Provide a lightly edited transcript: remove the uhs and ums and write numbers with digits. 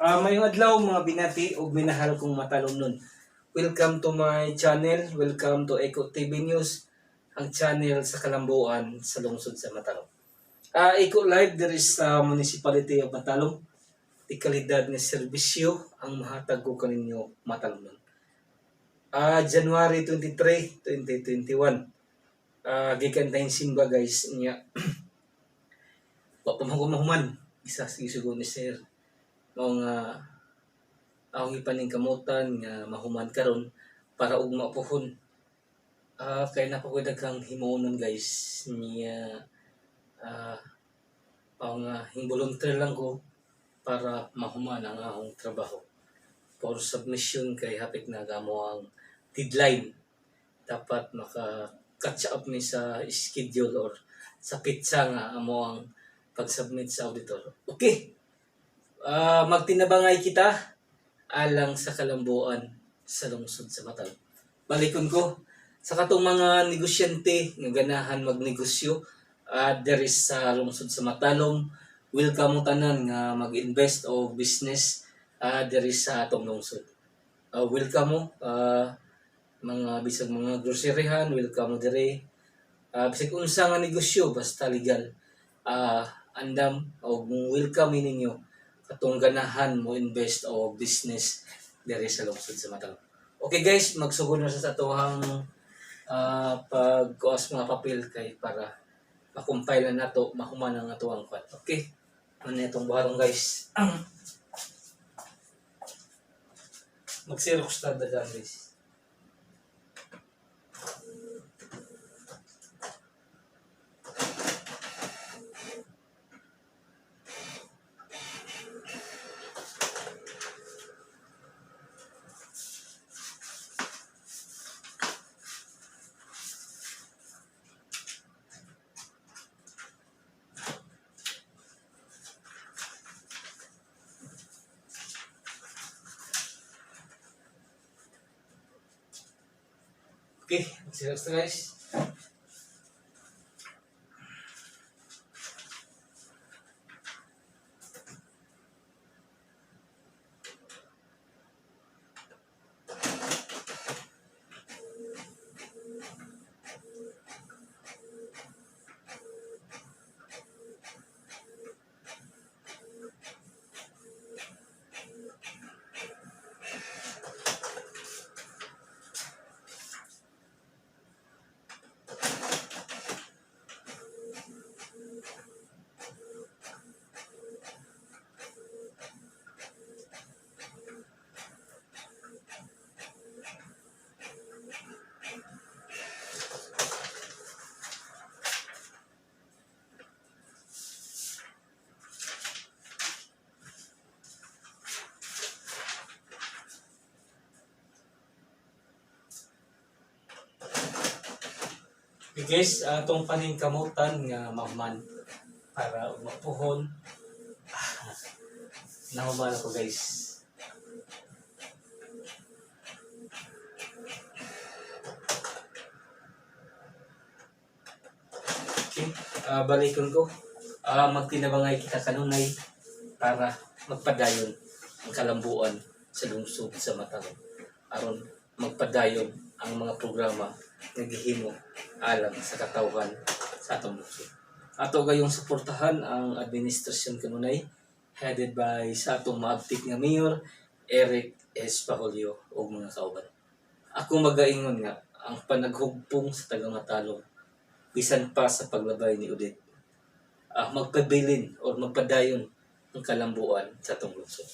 Mayong adlaw, mga binati ug minahal kong matalomnon. Welcome to my channel. Welcome to Eco TV News, ang channel sa kalambuan sa lungsod sa Matalom. Eco Live there is sa Municipality of Matalom. Di kalidad nga serbisyo ang mahatag ko kaninyo, matalomnon. January 23, 2021. Gikan tayong simba, guys, niya. Wa pa man ko mahuman. Isa sa gisugo ni sir. Mao nga akong ipaningkamutan nga mahuman karon para ugma pohon. Kay naa pa ko'y daghang himuonon, guys, niya. Mao nga volunteer lang ko para mahuman ang akong trabaho for submission kay hapit na gamo ang deadline. Dapat maka catch up mi sa schedule or sa petsa nga amo ang pag-submit sa auditor. Okay. Magtinabangay kita alang sa kalambuan sa lungsod sa Matalom. Balikon ko sa katong mga negosyante nga ganahan magnegosyo diri sa lungsod sa Matalom, welcome mo tanan nga mag-invest o business diri sa atong lungsod. Welcome mo mga bisag mga groceryhan, welcome mo diri. Bisag unsa nga negosyo basta legal. Andam og welcome ninyo katong ganahan mo invest o business diri sa lungsod sa Matalom. Okay guys, magsugod na sa atohang pagkuas mga papel kay para ma-compile na nato, mahuman ang atoang kwan. Okay. Ano na itong buhaton, guys? Mag-xerox ta dyan, guys. Okay, mag-xerox ta, guys. Okay guys, atong paningkamutan nga mahuman para mapuhon. Nahuman ako, guys. Okay, balikon ko. Magtinabangay kita kanunay para magpadayon ang kalambuan sa lungsod sa Matalom. Aron magpadayon ang mga programa nga gihimo alang sa katawhan sa atong lungsod. Ato gayong suportahan ang administrasyon kanunay headed by sa atong maabtik nga mayor Eric S. Paholyo ug mga kauban. Ako magaingon nga ang panaghugpong sa taga Matalom bisan pa sa paglabay ni Odette, magpabilin or magpadayon ang kalambuan sa atong lungsod.